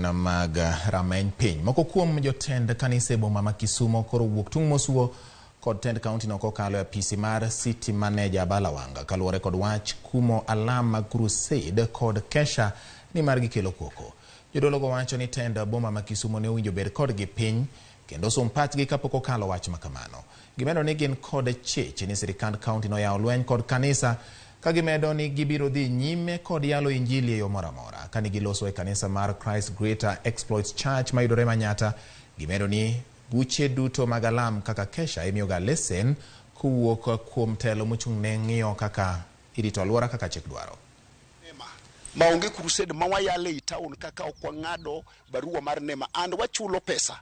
gin mag rameny piny. Moko kuom jotend kanise e boma ma Kisumo koro wuok tung' mosuo kod tend kaunti no kokalo e apisi mar City Manager Abala Wanga kaluwore kod wach kumo alam mag crusade kod kesha nimar gikelo koko. Jodologo wacho ni tend boma ma Kisumo ne owinjo bed kodgi piny kendo sum pachgi kapok okalo wach ma kamano. Gimedo ni gin kod chich ni sirikand kaunti noyawo lweny kod kanisa ka gimedo ni gibiro dhi nyime kod yalo injili e yo moro amora. Kane giloso e kanisa mar Christ Greater Exploits Church mayudore Manyata, gimedo ni buche duto mag alam kaka kesha imiyoga lesen kowuok kuom telo mochung' ne ng'iyo kaka irito aluora kaka chik dwaro. NEMA ma onge crusade ma wayalo ei town kaka ok wang'ado barua mar NEMA and wachulo pesa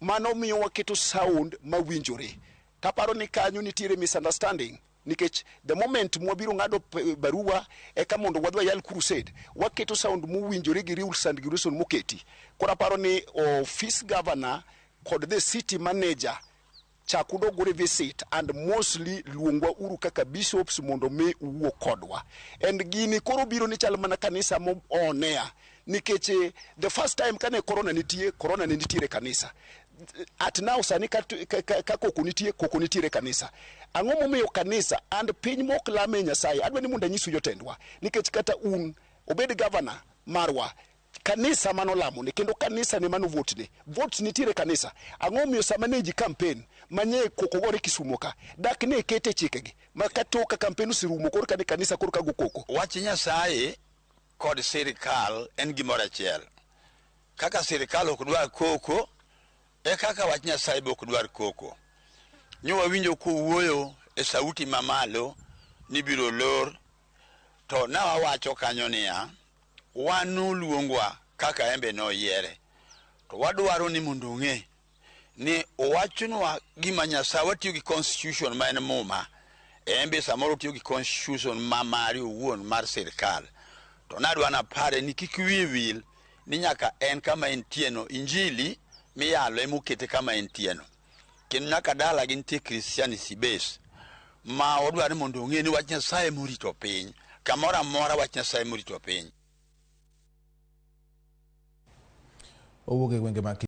mano miyo waketo sound mawinjore. Taparo ni kanyo nitiere misunderstanding nikech the moment mwabiro ng'ado barua eka mondo wadhi wayal crusade waketo sound mowinjore gi rules and regulation moketi. Koro aparo ni office governor kod the city manager chak udog u revisit and mostly luongwa uru kaka bishops mondo mi uwuo kodwa. And gini koro biro ni chal mana kanisa mo on air nikech eh, the first time kane corona nitie, corona ne nitiere kanisa. At now sani ka, ka, ka, ka koko nitie, koko nitiere kanisa. Ang'o momiyo kanisa and piny mok lame Nyasaye? Adwa ni mondo anyisu jotendwa nikech kata un obed governor marwa kanisa mano lamone kendo kanisa ne mano vote ne votes nitiere kanisa ang'o omiyo sama ne ji campaign manye koko gore Kisumo ka dak ne kete chikegi ma katoka campaign oserumo korka ni kanisa korka go koko. Wach Nyasaye kod sirkal en gimoro achiel. Kaka sirkal ok dwar koko, e kaka wach Nyasaye be ok dwar koko. Nyo wawinjo kowuoyo e sauti mamalo ni biro lor, to nawawacho kanyo niya, wan noluongwa kaka en be noyiere, to wadwaro ni mondo ong'e ni owachnwa gima Nyasaye, watiyo gi constitution ma en muma, en be samoro otiyo gi constitution ma mare owuon mar sirkal. To nadwa napare ni kik wiye wil ni nyaka en kama entieno, injili miyalo emokete kama entieno. Kendo nyaka dala gi nitie Christianity base ma odwaro ni mondo ong'e ni wach Nyasaye morito piny. Kamoro amora wach Nyasaye morito piny. Owuok e gwenge mag